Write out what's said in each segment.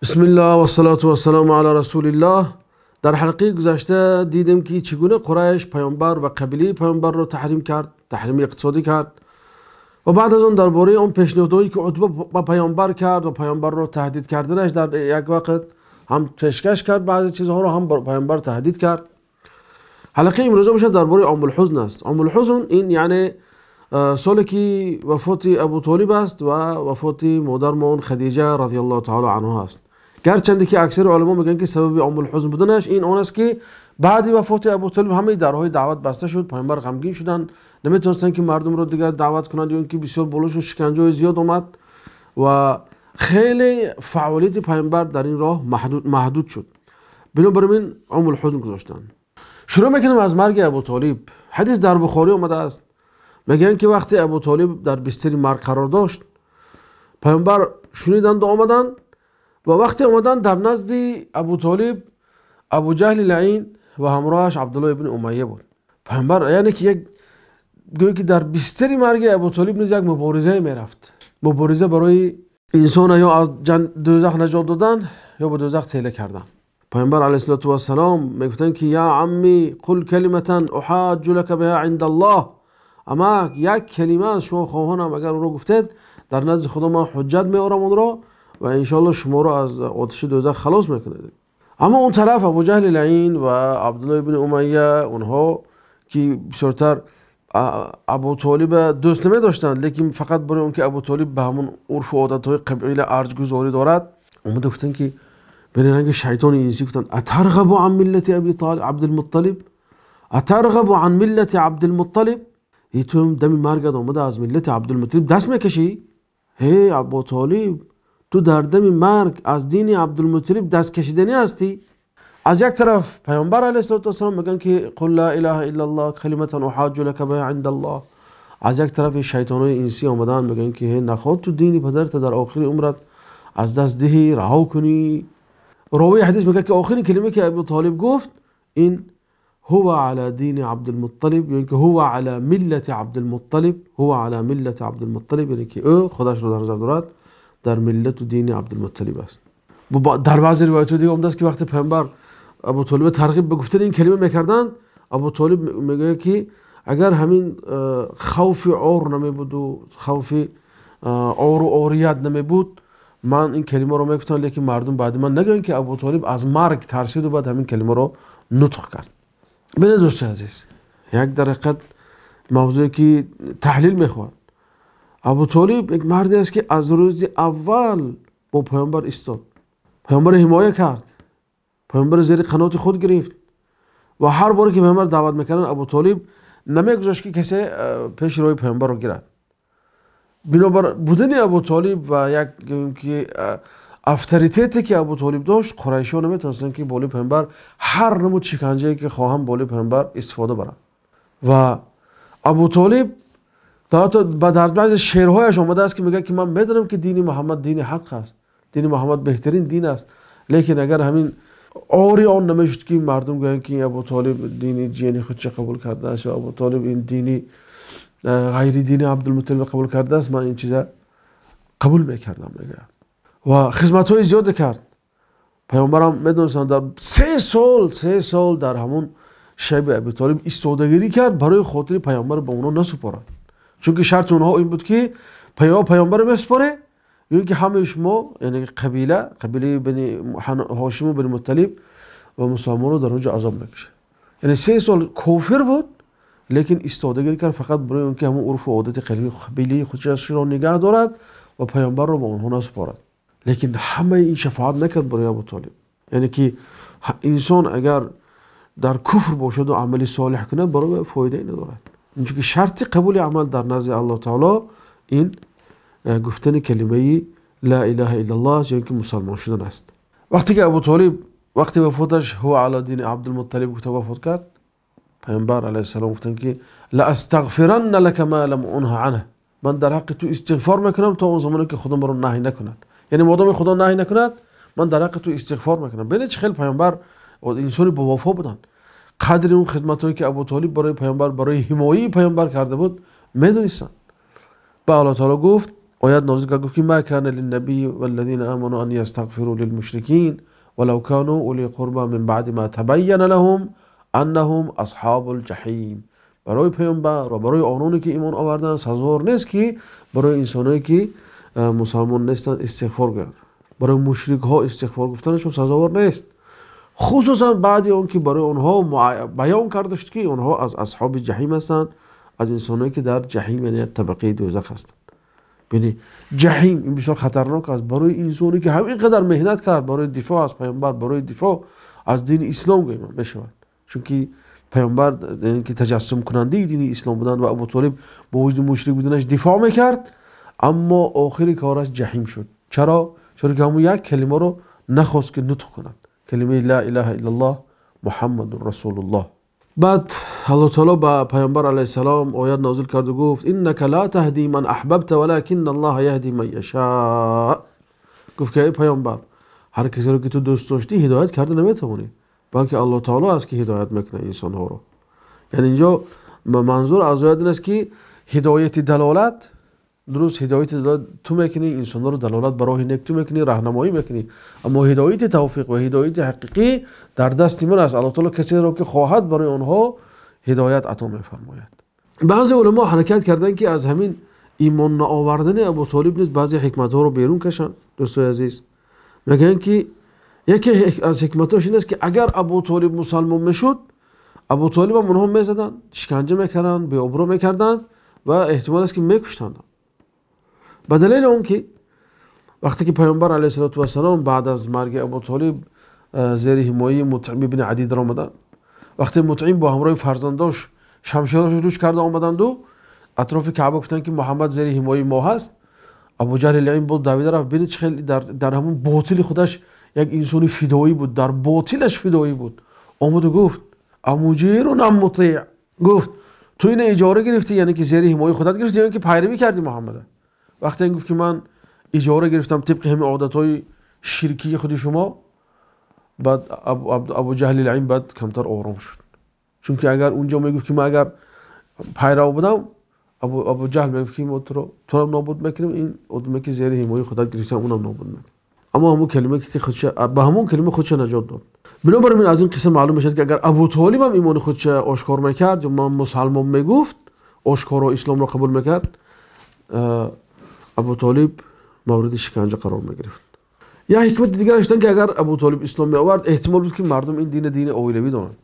بسم الله والصلاة والسلام على رسول الله. در حلقه گذشته دیدیم که چگونه قریش پیامبر و قبیله پیامبر را تحریم کرد، تحریم اقتصادی کرد و بعد از آن درباره آن پیشنهادهایی که عتبه با پیامبر کرد و پیامبر را تهدید کردنش در یک وقت هم پیشکش کرد بعضی چیزها را، هم پیامبر تهدید کرد. حلقه امروز باشه درباره عام الحزن است. عام الحزن این یعنی سالی که وفات ابو طالب است و وفات مادرمان خدیجه رضی الله تعالی عنها است. گرچند که اکثر علما میگن که سبب عام الحزن بودنش این آن است که بعد وفات ابو طالب همه درهای دعوت بسته شد، پیامبر غمگین شدن، نمیتونستن که مردم رو دیگر دعوت کنند، یا اینکه بسیار بالاشون شکنجه زیاد آمد و خیلی فعالیت پیامبر در این راه محدود شد. بنابراین عام الحزن گذاشتن. شروع میکنیم از مرگ ابو طالب. حدیث در بخاری آمده است، میگن که وقتی ابو طالب در بستر مرگ قرار داشت، پیامبر شنیدند و آمدند و وقتی آمدند در نزد ابو طالب ابو جهل لعین و همراهش عبدالله ابن امیه بود. پیامبر یعنی که یک گویی که در بستر مرگ ابو طالب نیز یک مبارزه میرفت، مبارزه برای انسان یا از دوزخ نجات دادن یا به دوزخ تیله کردن. پیامبر علیه الصلاة والسلام میگفتند که یا عمی قل کلمة احاج لك بها عند الله، اما یک کلمه از شما خواهانم اگر اون رو گفتید در نزد خدا من حجت میارم اون رو و انشاءالله شما رو از آتش دوزخ خلاص میکنید. اما اون طرف ابو جهل لعین و عبدالله ابن امیه، اونها که بسیارتر ابو طالب دوست نمی داشتند، لیکن فقط برای اون که ابو طالب به همون عرف و عادتهای قبیله ارجگذاری دارد، اومده گفتن که به رنگ شیطان انسی گفتن اترغب عن ملت ابی طالب عبدالمطلب، اترغب عن ملت عبدالمطلب، ای تو دم مرگ آمده از ملت عبدالمطلب دست میکشی؟ هی ابو طالب تو در دم مرگ از دین عبدالمطلب دست کشیدنی هستی؟ از یک طرف پیامبر علیه الصلاة والسلام میگن که قل لا اله الا الله کلمة احاج لك بها عند الله. از یک طرف شیطانای انسی آمدن میگن که نخواد تو دین پدرت در آخر عمرت از دست دهی، رها کنی. راوی حدیث میگه که آخرین کلمه که ابو طالب گفت این هو على دین عبدالمطلب، یعنی که هو على ملت عبدالمطلب، هو على ملت عبدالمطلب، یعنی که او خودش رو در نظر دارد در ملت و دین عبدالمطلب است. در بعضی روایت دیگه آمده است که وقتی پیامبر ابو طالب ترغیب به گفتن این کلمه میکردن، ابو طالب میگه که اگر همین خوف عور نمی بود و خوف عور و عوریت نمی بود من این کلمه رو میگفتم، لیکن مردم بعد من نگن که ابو طالب از مرگ ترسید و بعد همین کلمه رو نطق کرد. ببینید دوست عزیز، یک در حقیقت موضوعی که تحلیل میخواد. ابو طالب یک مردی است که از روز اول با پیامبر ایستاد، پیامبر حمایه کرد، پیامبر زیر قنات خود گرفت و هر بار که پیامبر دعوت میکردن ابو طالب نمیگذاشت که کسی پیش روی پیامبر رو گیرد. بنابر بودن ابو طالب و یک که افتریتیتی که ابو طالب داشت، قریشی‌ها نمیتونستن که بالای پیامبر هر نمود شکنجه‌ای که خواهم بالای پیامبر استفاده برند. و ابو طالب در بعض شعرهایش آمده است که میگه که من میدونم که دین محمد دین حق است، دین محمد بهترین دین است، لیکن اگر همین آری آن نمیشد که مردم گویند که ابو طالب دین جینی خودش قبول کرده است یا ابو طالب این دینی غیر دین عبدالمطلب قبول کرده است، من این چیزا قبول میکردم. میگه و خدمت های زیاد کرد. پیامبرم میدونستن در سه سال در همون شب ابی طالب ایستادگیری کرد برای خاطر پیامبر به اونا نسپارد، چون که شرط اونها این بود که پیامبر بسپاره یا اینکه همه شما، یعنی قبیله بنی هاشم و بنی مطلب و مسلمان در اونجا عذاب میکشه. یعنی 3 سال کافر بود لیکن ایستادگیری کرد فقط برای اینکه همون عرف و عادت قبیله خودش را نگه دارد و پیامبر را به اونها نسپارد. لیکن همه این شفاعت نکرد برای ابو طالب. یعنی که انسان اگر در کفر باشد و عمل صالح کنه برای فایده ندارد، چون که شرط قبول عمل در نزد الله تعالی این گفتن کلمه لا اله الا الله است، یعنی که مسلمان شدن است. وقتی که ابو طالب وقتی وفاتش هو علی دین عبدالمطلب گفته وفات کرد، پیامبر علیه السلام گفتن که لاستغفرن لك ما لم انه عنه، من در حق تو استغفار میکنم تا اون زمانی که خدا مرا نهی نکند. یعنی مادام خدا نهی نکند من در حق تو استغفار میکنم. ببینید چه خیلی پیامبر انسانی با وفا بودن. قدر اون خدمت هایی که ابو طالب برای پیامبر، برای حمایه پیامبر کرده بود میدونستن. به الله تعالی گفت Оят нозил кард, гуфт ки ма кана линнабийи валлазина аману ан ястағфиру лилмушрикин валав кану ули қурба мин баъди ма табайяна лаҳум аннаҳум асҳобул ҷаҳим. Барои паёмбар ва барои ононе ки имон оварданд сазовор нест ки барои инсоное ки мусалмон нестанд истиғфор гӯянд. Барои мушрикҳо истиғфор гуфтанашон сазовор нест, хусусан баъди он ки барои онҳо баён карда шуд ки онҳо аз асҳоби ҷаҳим ҳастанд, аз инсоное ки дар ҷаҳим, яъне як табақаи дӯзах ҳастанд. Бинед, ҷаҳим ин бисёр хатарнок аст барои инсоне ки ҳамин қадар меҳнат кард барои дифоъ аз паёмбар, барои дифоъ аз дини ислом гӯем мешавад, чунки паёмбар ки таҷассумкунандаи дини ислом буданд ва Абу Толиб бо вуҷуди мушрик буданаш дифоъ мекард, аммо охири кораш ҷаҳим шуд. Чаро? Чаро ки ҳамун як калимаро нахост ки нутқ кунад, калимаи ла илаҳа иллаллоҳ муҳаммадун расулуллоҳ. Баъд Аллоҳ таоло ба паёмбар алайҳиссалом оят нозил карду гуфт: иннака ла таҳди ман аҳбабта валакинна аллоҳа яҳди ман яшаа. Гуфт ки эй паёмбар, ҳар касеро ки ту дӯст доштӣ ҳидоят карда наметавонӣ, балки Аллоҳ таоло аст ки ҳидоят мекунад инсонҳоро. Яъне инҷо манзур аз оят ин аст ки ҳидояти далолат, дуруст, ҳидояти далолат ту мекунӣ, инсонҳоро далолат ба роҳи нек ту мекунӣ, раҳнамоӣ мекунӣ, аммо ҳидояти тавфиқ ва ҳидояти ҳақиқӣ дар дасти ман аст. Аллоҳ таоло касеро ки хоҳад барои онҳо ҳидоят ато мефармояд. Баъзе уламо ҳаракат карданд ки аз ҳамин имон наовардани Абу Толиб низ баъзе ҳикматҳоро берун кашанд. Дӯстои азиз, мегӯянд ки яке аз ҳикматҳош ин аст ки агар Абу Толиб мусалмон мешуд, Абу Толиб ҳам онҳо мезаданд, шиканҷа мекарданд, беобрӯ мекарданд ва эҳтимол аст ки мекуштанд. Ба далели он ки вақте ки паёмбар алайҳиссалоту вассалом баъд аз марги Абу Толиб зери ҳимояи Мутъим ибни Адӣ даромаданд, вақте Мутъим бо ҳамроҳи фарзандош шамшерашро луч карда омаданду атрофи Каъба гуфтанд ки Муҳаммад зери ҳимояи мо ҳаст, Абуҷаҳли лаин боз давида рафт. Бинед, чӣ хеле дар ҳамун ботили худаш як инсони фидоӣ буд, дар ботилаш фидоӣ буд. Омаду гуфт: амуҷирун ам мутиъ? Гуфт: ту ина иҷора гирифтӣ, яъне ки зери ҳимояи худат гирифтӣ, ё ин ки пайравӣ кардӣ Муҳаммада? Вақте ин гуфт ки ман иҷора гирифтам тибқи ҳамин одатҳои ширкии худи шумо, баъд Абуҷаҳли лаин баъд камтар ором шуд. Чунки агар унҷо мегуфт ки ман агар пайрав будам, Абуҷаҳл мегуфт ки мо туро нобуд мекунем, ин одаме ки зери ҳимояи худат гирифтам унам нобуд мекунем. Аммо ҳамун калима ки худша ба ҳамун калима худша наҷот дод. Бинобар ин аз ин қисса маълум мешавад ки агар Абутолиб ҳам имони худша ошкор мекард ё ман мусалмон мегуфт, ошкоро исломро қабул мекард, Абутолиб мавриди шиканҷа қарор мегирифт. Як ҳикмати дигараш ин ки агар Абутолиб ислом меовард, эҳтимол буд ки мардум ин дина дини оилавӣ донанд.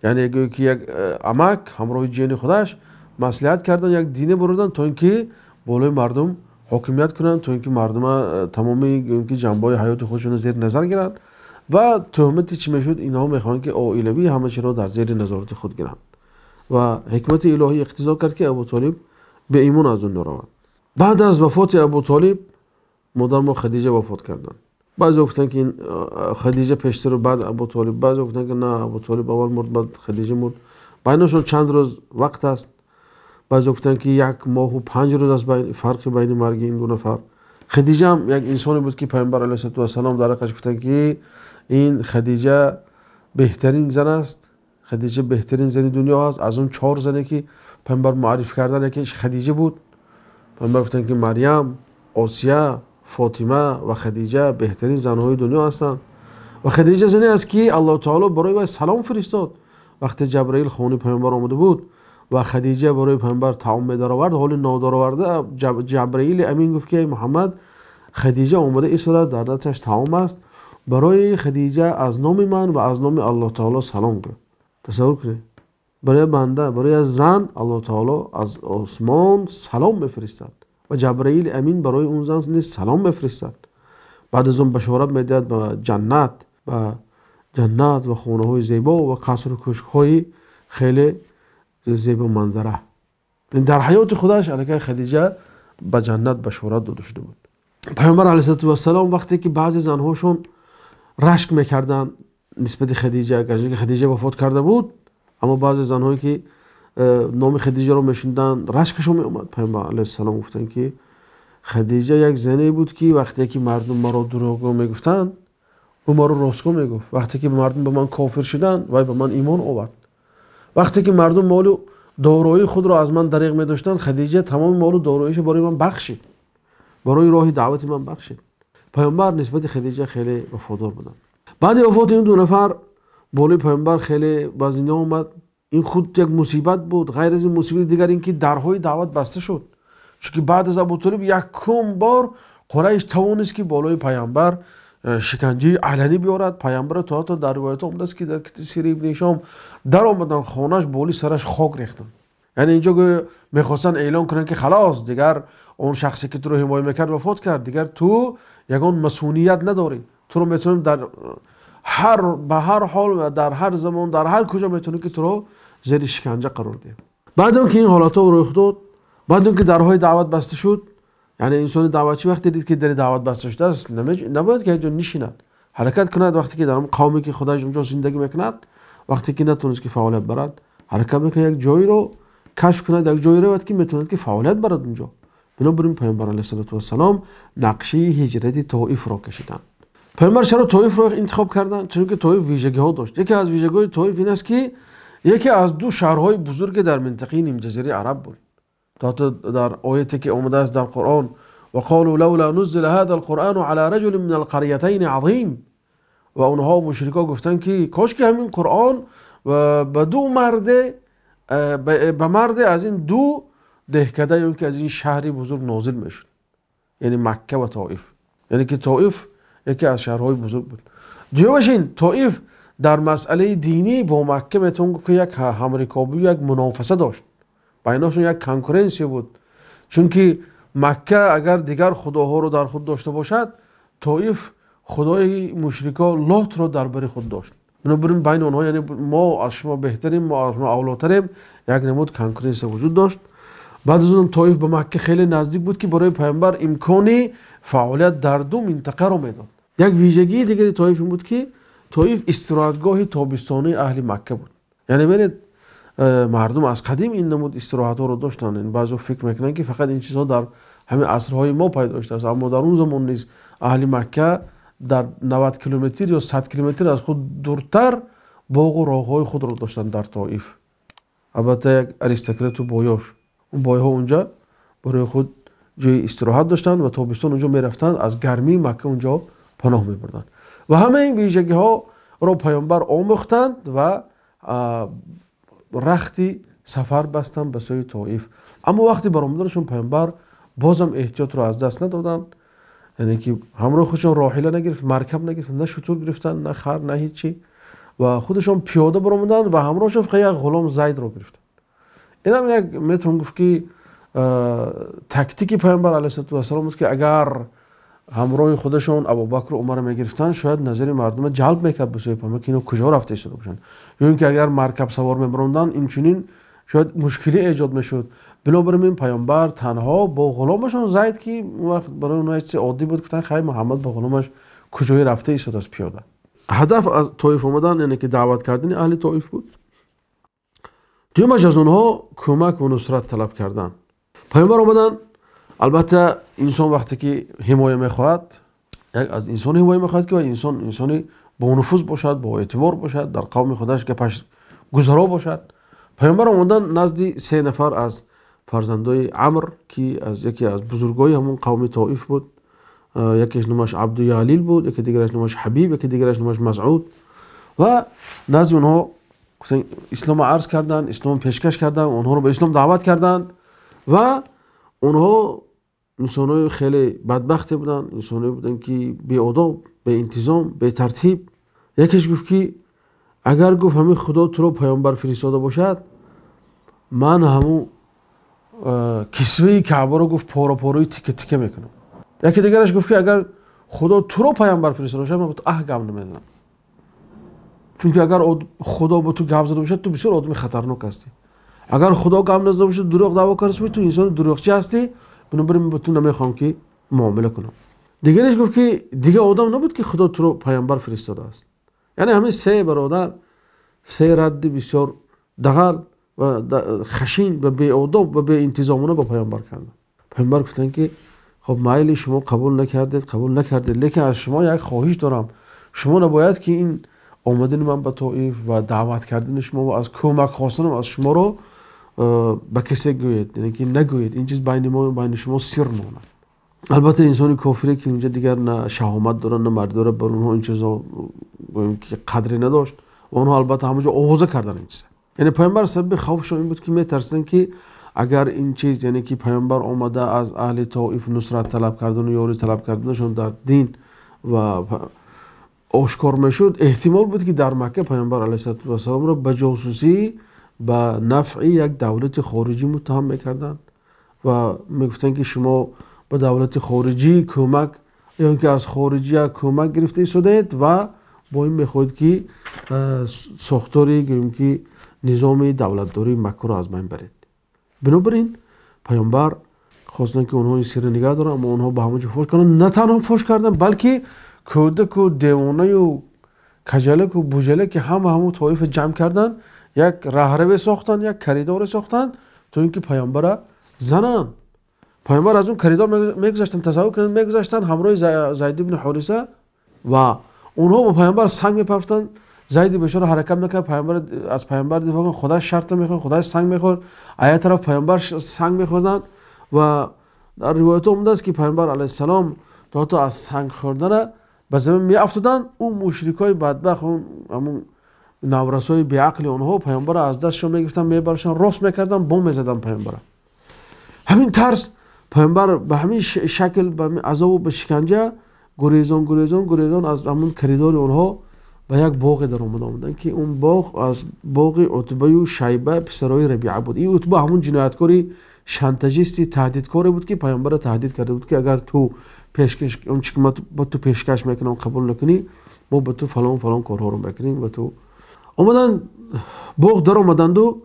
Яъне гӯё ки як амак ҳамроҳи ҷияни худаш маслиҳат кардан, як дине бурданд то ин ки болои мардум ҳокимият кунанд, то ин ки мардума тамоми гӯё ки ҷанбаҳои ҳаёти худшонро зери назар гиранд. Ва тӯҳмати чӣ мешуд? Инҳо мехоҳанд ки оилавӣ ҳама чиро дар зери назорати худ гиранд. Ва ҳикмати илоҳӣ иқтизо кард ки Абутолиб беимон аз дунё равад. Баъд аз вафоти Абутолиб модармо Хадиҷа вафот карданд. Баъзеҳо гуфтанд ки Хадиҷа пештару баъд Абутолиб, баъзеҳо гуфтанд ки на, Абутолиб аввал мурд, баъд Хадиҷа мурд. Байнашон чанд рӯз вақт аст. Баъзеҳо гуфтанд ки 1 моҳу 5 рӯз аст фарқи байни марги ин ду нафар. Хадиҷа ҳам як инсоне буд ки паёмбар алайҳиссалоту вассалом дар ҳаққаш гуфтанд ки ин Хадиҷа беҳтарин зан аст, Хадиҷа беҳтарин зани дунё аст. Аз он 4 зане ки паёмбар муарриф кардан якеш Хадиҷа буд. Паёмбар гуфтанд ки Марьям, Осия, Фотима ва Хадиҷа беҳтарин занҳои дунё ҳастанд. Ва Хадиҷа зане аст ки Аллоҳ таоло барои вай салом фиристод. Вақте Ҷабраил хонаи паёмбар омада буд ва Хадиҷа барои паёмбар таом медаровард, ҳоли нодароварда Ҷабраили амин гуфт ки эй Муҳаммад, Хадиҷа омада истодааст, дар дасташ таом аст, барои Хадиҷа аз номи ман ва аз номи Аллоҳ таоло салом гӯ. Тасаввур кунед, барои банда, барои зан Аллоҳ таоло аз осмон салом мефиристад ва Ҷабраили амин барои он зан низ салом мефиристад. Баъд аз он башорат медиҳад ба ҷаннат, ба ҷаннат ва хонаҳои зебо ва қасру кӯшкҳои хеле зебо манзара. Дар ҳаёти худаш аллакай Хадиҷа ба ҷаннат башорат дода шуда буд. Паёмбар алайҳиссалоту вассалом вақте ки баъзе занҳошон рашк мекарданд нисбати Хадиҷа, гарчанде ки Хадиҷа вафот карда буд, аммо баъзе занҳое ки номи Хадиҷаро мешуниданд рашкашон меомад. Паёмбар алайҳиссалом гуфтанд ки Хадиҷа як зане буд ки вақте ки мардум маро дурӯғгӯ мегуфтанд, ӯ маро ростгӯ мегуфт. Вақте ки мардум ба ман кофир шуданд, вай ба ман имон овард. Вақте ки мардум молу дороии худро аз ман дариғ медоштанд, Хадиҷа тамоми молу дороиашро барои ман бахшид. барои роҳи даъвати ман бахшид. Паёмбар нисбати Хадиҷа хеле вафодор буданд. Баъди вафоти ин ду нафар болои паёмбар хеле вазина омад. Ин худ як мусибат буд. Ғайр аз ин мусибати дигар ин ки дарҳои даъват баста шуд, чунки баъд аз Абутолиб якум бор Қурайш тавонист ки болои паёмбар шиканҷаи аланӣ биёрад. Паёмбар то ҳатто дар ривоятҳо омадааст ки дар сири ибни Ҳишом даромадан хонаш болои сараш хок рехтанд. Яъне инҷо мехостанд эълон кунанд ки халос, дигар он шахсе ки туро ҳимоя мекард вафот кард, дигар ту ягон масуният надорӣ, туро метавонем дар ҳар ба ҳар ҳол ва дар ҳар замон дар ҳар куҷо метавонем ки туро зери шиканҷа қарор диҳем. Баъд он ки ин ҳолатҳо рӯй дод, баъд он ки дарҳои даъват баста шуд, яъне инсони даъватчӣ вақте дид ки дари даъват баста шудааст, набояд ки ҳеҷ ҷо нишинад, ҳаракат кунад. Вақте ки дар он қавме ки худаш онҷо зиндагӣ мекунад, вақте ки натавонист ки фаъолият барад, ҳаракат мекунад як ҷойро кашф кунад, як ҷое равад ки метавонад ки фаъолият барад онҷо. Бинобар ин паёмбар алайҳиссалоту вассалом нақшаи ҳиҷрати Тоифро кашиданд. Паёмбар чаро Тоифро интихоб карданд? Чунки Тоиф вижагиҳо дошт. Яке аз вижагиҳои Тоиф ин аст ки яке аз ду шаҳрҳои бузурге дар минтақаи нимҷазираи араб буд. То ҳатто дар ояте ки омадааст дар Қуръон: وقالوا لولا نزل هذا القرآن على رجل من القريتين عظيم. ва онҳо мушрикҳо гуфтанд ки кош ки ҳамин Қуръон ба ду марде, ба марде аз ин ду деҳкада ё ки аз ин шаҳри бузург нозил мешуд, яъне Макка ва Тоиф. Яъне ки Тоиф яке аз шаҳрҳои бузург буд. Дуюмаш ин Тоиф дар масъалаи динӣ бо Макка метавон гуфт ки як ҳамрикобӣ, як мунофиса дошт, байнашон як конкуренсия буд. Чунки Макка агар дигар худоҳоро дар худ дошта бошад, Тоиф худои мушрикҳо Лотро дар бари худ дошт. Бинобар ин байни онҳо, яъне мо аз шумо беҳтарем, мо аз шумо авлотарем, як намуд конкуренсия вуҷуд дошт. Баъд аз он Тоиф ба Макка хеле наздик буд ки барои паёмбар имкони фаъолият дар ду минтақаро медод. Як вижагии дигари Тоиф ин буд ки Тоиф истироҳатгоҳи тобистонии аҳли Макка буд. Яъне бинед, мардум аз қадим ин намуд истироҳатҳоро доштанд. Баъзеҳо фикр мекунанд ки фақат ин чизҳо дар ҳамин асрҳои мо пайдо шудааст, аммо дар он замон низ аҳли Макка дар 90 километр ё 100 километр аз худ дуртар боғу роҳҳои худро доштанд дар Тоиф. Албатта як аристократу боёш, он бойҳо онҷа барои худ ҷои истироҳат доштанд ва тобистон онҷо мерафтанд, аз гармии Макка онҷо паноҳ мебурданд. Ва ҳамаи ин вижагиҳоро паёмбар омӯхтанд ва рахти сафар бастанд ба сӯи Тоиф. Аммо вақти баромаданашон паёмбар бозам эҳтиётро аз даст надоданд, яъне ки ҳамроҳи худшон роҳила нагирифт, маркаб нагирифтанд, на шутур гирифтанд, на хар, на ҳеҷ чӣ, ва худашон пиёда баромаданд ва ҳамроҳашон фақат як ғулом Зайдро гирифтанд. Инам як метавон гуфт ки тактики паёмбар алайҳиссалоту вассалом буд ки агар ҳамроҳи худашон Абубакру Умарро мегирифтанд, шояд назари мардумро ҷалб мекард ба сӯи паёмбар ки ино куҷо рафта истода бошанд, ё ин ки агар маркаб савор мебаромданд, инчунин шояд мушкилӣ эҷод мешуд. Бинобар ин паёмбар танҳо бо ғуломашон Зайд ки он вақт барои онҳо як чизи оддӣ буд, гуфтанд хай Муҳаммад бо ғуломаш куҷое рафта истодааст пиёда. Ҳадаф аз Тоиф омадан яъне ки даъват кардани аҳли Тоиф буд. Дуюмаш аз онҳо кӯмак ва нусрат талаб кардан. Паёмбар омаданд. Албатта инсон вақте ки ҳимоя мехоҳад, як аз инсон ҳимоя мехоҳад ки инсон инсони бонуфуз бошад, боэътибор бошад, дар қавми худаш гапаш гузаро бошад. Паёмбар омаданд назди се нафар аз фарзандои Амр ки аз яке аз бузургои ҳамон қавми Тоиф буд. Якеш номаш Абдуялил буд, яке дигараш номаш Ҳабиб, яке дигараш номаш Масъуд. Ва назди онҳо исломро арз карданд, исломро пешкаш карданд, онҳоро ба ислом даъват карданд ва онҳо инсонҳои хеле бадбахте буданд, инсонҳое буданд ки беодоб, беинтизом, бетартиб. Якеш гуфт ки агар гуфт ҳамин худо туро паёмбар фиристода бошад, ман ҳамун кисваи Каъбаро гуфт пора-пораи тика-тика мекунам. Яке дигараш гуфт ки агар худо туро паёмбар фиристода бошад, ман ба ту аҳ гап намезанам, чунки агар худо ба ту гап зада бошад, ту бисёр одами хатарнок ҳастӣ. Агар худо гап назада бошад, дурӯғ даъво карда бошад, ту инсони дурӯғчӣ ҳастӣ, бинобар ин ман ба ту намехоҳам ки муомила кунам. Дигараш гуфт ки дига одам набуд ки худо туро паёмбар фиристодааст. Яъне ҳамин се бародар се радди бисёр дағал ва хашин ва беодоб ва беинтизомона ба паёмбар карданд. Паёмбар гуфтанд ки хоб майли шумо қабул накардед, қабул накардед, лекин аз шумо як хоҳиш дорам. Шумо набояд ки ин омадани ман ба Тоиф ва даъват кардани шумо ва аз кӯмак хостанам аз шуморо ба касе гӯед, яъне ки нагӯед, ин чиз байни мо байни шумо сир монад. Албатта инсони кофире ки инҷа дигар на шаҳомат дорад, на мард дорад, бар онҳо ин чизо гӯем ки қадре надошт ва онҳо албатта ҳамаҷо овоза карданд ин чиза. Яъне пайғамбар сабаби хавфшон ин буд ки метарсиданд ки агар ин чиз, яъне ки пайғамбар омада аз аҳли Тоиф нусрат талаб кардан ва ёрӣ талаб карданашон дар дин ва ошкор мешуд, эҳтимол буд ки дар Макка пайғамбар алайҳиссалоту вассаломро ба ҷосусӣ ба нафъи як давлати хориҷӣ муттаҳам мекарданд ва мегуфтанд ки шумо ба давлати хориҷӣ кӯмак ё ин ки аз хориҷия кӯмак гирифта истодаед ва бо ин мехоҳед ки сохтори гӯем ки низоми давлатдории Маккаро аз байн баред. Бинобар ин пайғамбар хостанд ки онҳо ин сирро нигаҳ доранд, аммо онҳо ба ҳама ҷо фош карданд. На танҳо фош карданд, балки кӯдаку девонаю каҷалаку буҷалаки ҳама ҳамон тоифа ҷамъ карданд, як раҳраве сохтанд, як коридоре сохтанд то ин ки пайғамбара зананд. Пайғамбар аз он коридор мегузаштанд, тасаввур кунед, мегузаштанд ҳамроҳи Зайд ибни Ҳориса ва онҳо ба пайғамбар санг мепафтанд. Зайди бечора ҳаракат мекард, пайғамбар аз пайғамбар дифоъ кунад, худаш шарта мехӯрд, худаш санг мехӯрд, аз як тараф пайғамбар санг мехӯрданд ва дар ривоятҳо омадааст ки пайғамбар алайҳиссалом то ҳатто аз санг хӯрдана ба замин меафтоданд. Ӯ мушрикҳои бадбахт, ҳамун наврасҳои беақли онҳо пайғамбарро аз дастшон мегирифтанд, мебарашанд, рост мекарданд, бом мезаданд пайғамбарро. Ҳамин тарз пайғамбар ба ҳамин шакл, ба ҳамин азобу ба шиканҷа гурезон, гурезон, гурезон аз ҳамун коридори онҳо ба як боғе дар омада омаданд ки он боғ аз боғи Утбаю Шайба писарои Рабиа буд. Ин Утба ҳамун ҷинояткори шантажисти таҳдидкоре буд ки пайғамбарро таҳдид карда буд ки агар ту пешкаш он чи ки ман ба ту пешкаш мекунам қабул накунӣ, мо ба ту фалон фалон корҳоро мекунем. Ба ту омаданд, боғ дар омаданду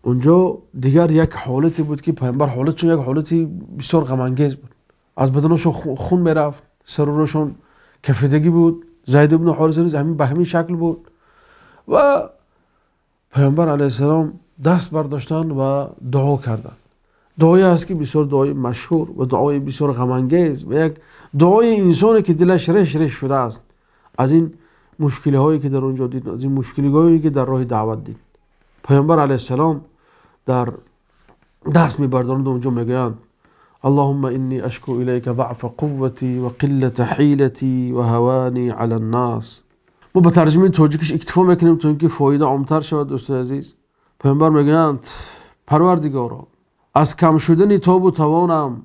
унҷо дигар як ҳолате буд ки пайғамбар ҳолатшон як ҳолати бисёр ғамангез буд. Аз баданашон хун мерафт, сарурашон кафидагӣ буд. Зайд ибни Ҳориса низ ба ҳамин шакл буд ва пайғамбар алайҳиссалом даст бардоштанд ва дуо карданд. Дуое аст ки бисёр дуои машҳур ва дуои бисёр ғамангез ва як дуои инсоне ки дилаш реш реш шудааст аз ин мушкилиҳое ки дар он ҷо дид, аз ин мушкилиҳое ки дар роҳи даъват дид. Пайғамбар алайҳиссалом дар даст мебардоранд ва онҷо мегӯянд: اللهم إني أشكو إليك ضعف قوتي وقلة حيلتي وهواني على الناس. ما به ترجمه توجیکش اکتفا میکنیم تا اینکه فایده عامتر شود. دوستان عزیز، پیامبر میگویند: پروردگارا، از کم شدن تاب و توانم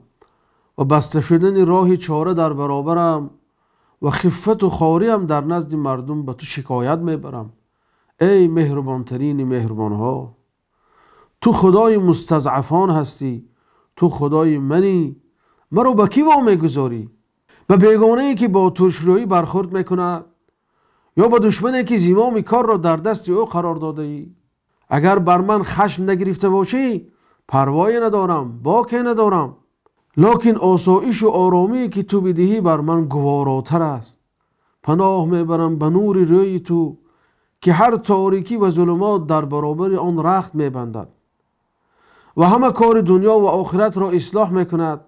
و بسته شدن راه چاره در برابرم و خفت و خواریم در نزد مردم به تو شکایت میبرم. ای مهربانترین مهربانها، تو خدای مستضعفان هستی، تو خدای منی، مرا به کی وا میگذاری؟ به بیگانه‌ای که با ترشرویی برخورد میکند یا به دشمنی که زمام کار را در دست او قرار داده ای؟ اگر بر من خشم نگرفته باشی پروایی ندارم، باکی ندارم، لکن آسایش و آرامی که تو بدهی بر من گواراتر است. پناه میبرم به نور روی تو که هر تاریکی و ظلمات در برابر آن رخت میبندد و همه کار دنیا و آخرت را اصلاح میکند.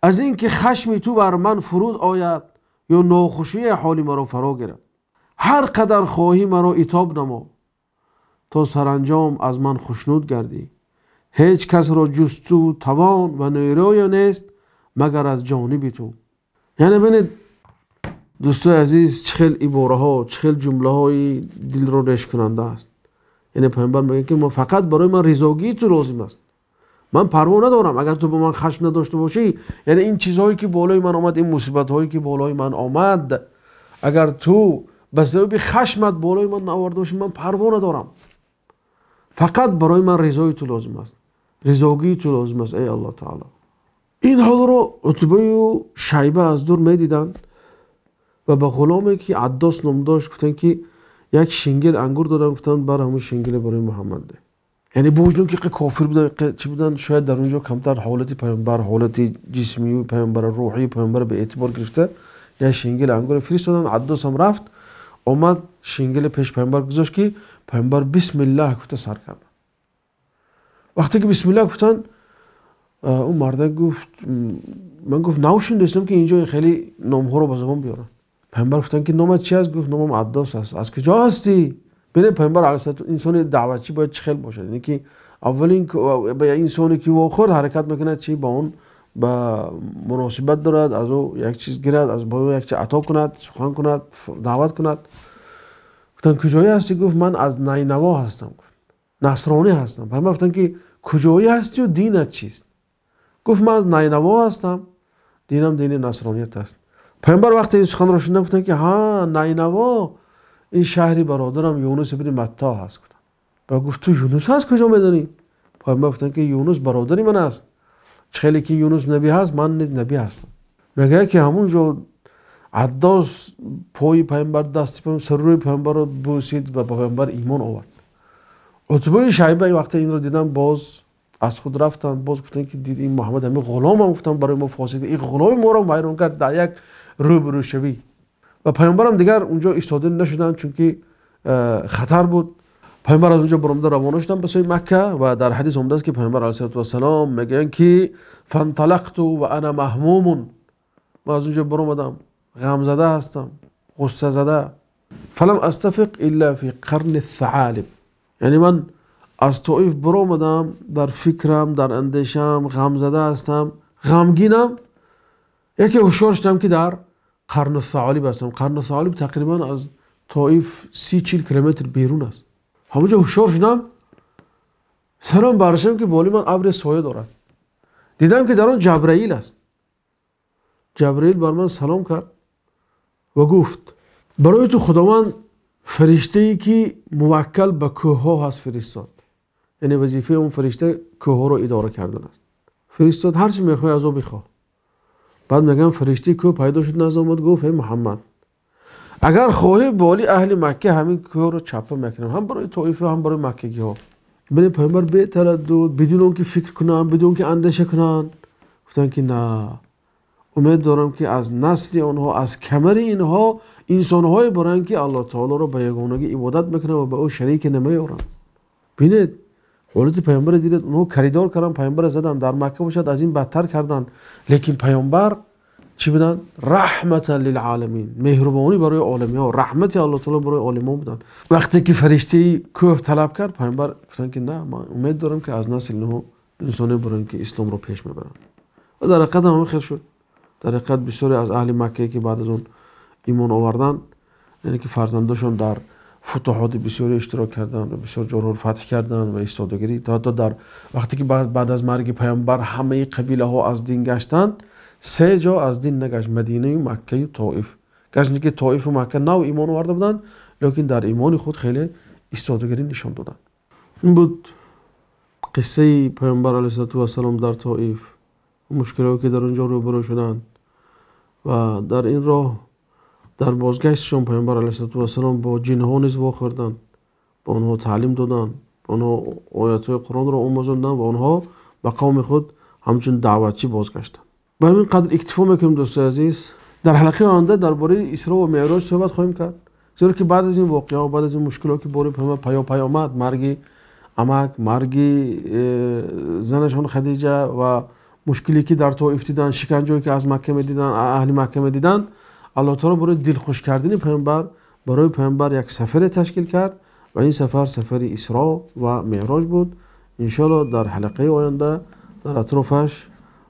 از اینکه خشم تو بر من فرود آید یا ناخوشی حالی مرا فرا گیرد، هر قدر خواهی مرا عتاب نما تا سرانجام از من خوشنود گردی. هیچ کس را جز تو توان و نیروی نیست مگر از جانب تو. یعنی ببینید دوستای عزیز، چه خیلی عباره ها، چه خیلی جمله های دل را ریش کننده است. یعنی پیامبر میگه که ما فقط برای من رضاگی تو لازم است، من پروا ندارم اگر تو به من خشم نداشته باشی. یعنی این چیزهایی که بالای من آمد، این مصیبت هایی که بالای من آمد، اگر تو به سبب خشمت بالای من آورده باشی، من پروا ندارم، فقط برای من رضای تو لازم است، رضاگی تو لازم است ای الله تعالی. این حال رو عتبه و شیبه از دور میدیدند و به غلامی که عداس نام داشت گفتند که یک شنگل انگور دادن، گفتن بر همون شنگل برای محمد ده. یعنی بوجدون که کافر بودن چی بودن، شاید در اونجا کمتر حالت پیامبر، حالت جسمی پیامبر، روحی پیامبر به اعتبار گرفته، یک شنگل انگور فرستادن. عداس هم رفت آمد شنگل پیش پیامبر گذاشت که پیامبر بسم الله گفته سر کرد. وقتی که بسم الله گفتن، اون مرد گفت من گفت نوشن که اینجا خیلی نامها رو به زبان بیارن. پیامبر گفتن که نامت چی است؟ گفت نامم عداس است. از کجا هستی؟ ببین پیامبر علیه السلام انسان دعوتچی باید چه خیلی باشد، یعنی که اولین به انسانی که واخورد حرکت میکنه چی با اون ба муносибат дорад, аз ӯ як чиз гирад, аз бо ӯ як чиз ато кунад, сухан кунад, даъват кунад. Гуфтанд куҷоӣ ҳастӣ? Гуфт ман аз Найнаво ҳастам, гуфт насронӣ ҳастам. Паёмбар гуфтанд ки куҷоӣ ҳастӣ ва динат чист? Гуфт ман аз Найнаво ҳастам, динам дини насроният аст. Паёмбар вақте ин суханро шуниданд гуфтанд ки ҳа, Найнаво ин шаҳри бародарам Юнус ибни Матто ҳаст. Гуфтанд. Ва гуфт ту Юнус ҳаст куҷо медонӣ? Паёмбар гуфтанд ки Юнус бародари ман аст. Хеле ки Юнус набӣ ҳаст, ман низ набӣ ҳастам. Мегӯяд ки ҳамон ҷо Аддос пои паёмбар, дасти паёмбар, сари рӯи паёмбарро бӯсид ва ба паёмбар имон овард. Утбаи Шайба вақте инро диданд боз аз худ рафтанд, боз гуфтанд ки дид ин Муҳаммад ҳамин ғулом ҳам гуфтанд барои мо фосид, ин ғуломи моро вайрон кард дар як рӯбарӯшавӣ. Ва паёмбарам дигар онҷо истода нашуданд, чунки хатар буд. Паёмбар аз онҷо баромада равона шуданд ба сӯи Макка ва дар ҳадис омадааст ки паёмбар алайҳиссалоту вассалом мегӯянд ки фанталақту ва ана маҳмумун, ман аз онҷо баромадам ғамзада ҳастам, ғуссазада. Фалам астафиқ илла фи қарни саалиб, яъне ман аз Тоиф баромадам, дар фикрам, дар андешам ғамзада ҳастам, ғамгинам. Яке ҳушёр шудам ки дар Қарни Саолиб ҳастам. Қарни Саолиб тақрибан аз Тоиф 30-40 километр берун аст. Ҳамонҷо ҳушёр шудам, сарам бардоштам ки болои ман абри соя дорад. Дидам ки дар он Ҷабраил аст. Ҷабраил бар ман салом кард ва гуфт барои ту Худованд фариштае ки муваккал ба кӯҳҳо ҳаст фиристод. Яъне вазифаи он фаришта кӯҳҳоро идора кардан аст. Фиристод, ҳар чи мехоҳӣ аз ӯ бихоҳ. Баъд мегӯям фариштаи кӯҳ пайдо шуд назди омад, гуфт эй Муҳаммад, агар хоҳӣ боли аҳли Макка ҳамин кӯҳро чапа мекунам, ҳам барои Тоиф ҳам барои маккагиҳо. Бибинед паёмбар бетараддуд, бидуни он ки фикр кунанд, бидуни он ки андеша кунанд, гуфтанд ки на, умед дорам ки аз насли онҳо, аз камари инҳо инсонҳое баранд ки Аллоҳ таолоро ба ягонагӣ ибодат мекунанд ва ба ӯ шарике намеёранд. Бинед ҳолати паёмбарро дидед, онҳо коридор карданд, паёмбарро заданд, дар Макка бошад аз ин бадтар карданд, лекин паёмбар чӣ буданд? Раҳматан лилъоламин, меҳрубонӣ барои оламиҳо, раҳмати Аллоҳ таоло барои оламиҳо буданд. Вақте ки фариштаи кӯҳ талаб кард, паёмбар гуфтанд ки на, ман умед дорам ки аз насли инҳо инсоне баранд ки исломро пеш мебаранд. Ва дар ҳақиқат ҳам ҳамин хел шуд. Дар ҳақиқат бисёре аз аҳли Макка ки баъд аз он имон оварданд, яъне ки фарзандашон дар футуҳоти бисёре иштирок карданд ва бисёр ҷорҳоро фатҳ карданд ва истодагирӣ. То ҳатто дар вақте ки баъд аз марги паёмбар ҳамаи қабилаҳо аз дин гаштанд, се ҷо аз дин нагашт: Мадинаю Маккаю Тоиф. Гарчанде ки Тоифу Макка нав имон оварда буданд, лекин дар имони худ хеле истодагирӣ нишон доданд. Ин буд қиссаи паёмбар алайҳиссалоту вассалом дар Тоиф, мушкилҳое ки дар он ҷо рӯбарӯ шуданд ва дар ин роҳ дар бозгаштшон паёмбар алайҳиссалоту вассалом бо ҷинҳо низ вохӯрданд, ба онҳо таълим доданд, ба онҳо оятҳои Қуръонро омӯзонданд ва онҳо ба қавми худ ҳамчун даъватчӣ бозгаштанд. Ба ҳамин қадр иктифо мекунем дӯстои азиз. Дар ҳалқаи оянда дар бораи Исро ва Меъроҷ суҳбат хоҳем кард, зеро ки баъд аз ин воқеаҳо, баъд аз ин мушкилҳо ки бори паёмбар паёпай омад, марги амак, марги занашон Хадиҷа ва мушкиле ки дар Тоиф диданд, шиканҷое ки аз Макка медиданд, аҳли Макка медиданд, Аллоҳ таоло барои дилхуш кардани паёмбар, барои паёмбар як сафаре ташкил кард ва ин сафар сафари Исро ва Меъроҷ буд. Иншоаллоҳ дар ҳалқаи оянда дар атрофаш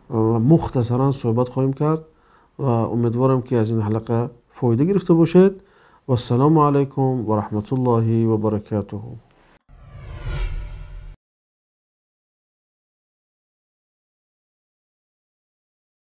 мухтасаран суҳбат хоҳем кард ва умедворам ки аз ин ҳалқа фоида гирифта бошед. Вассалому алайкум ва раҳматуллоҳи ва баракатуҳу.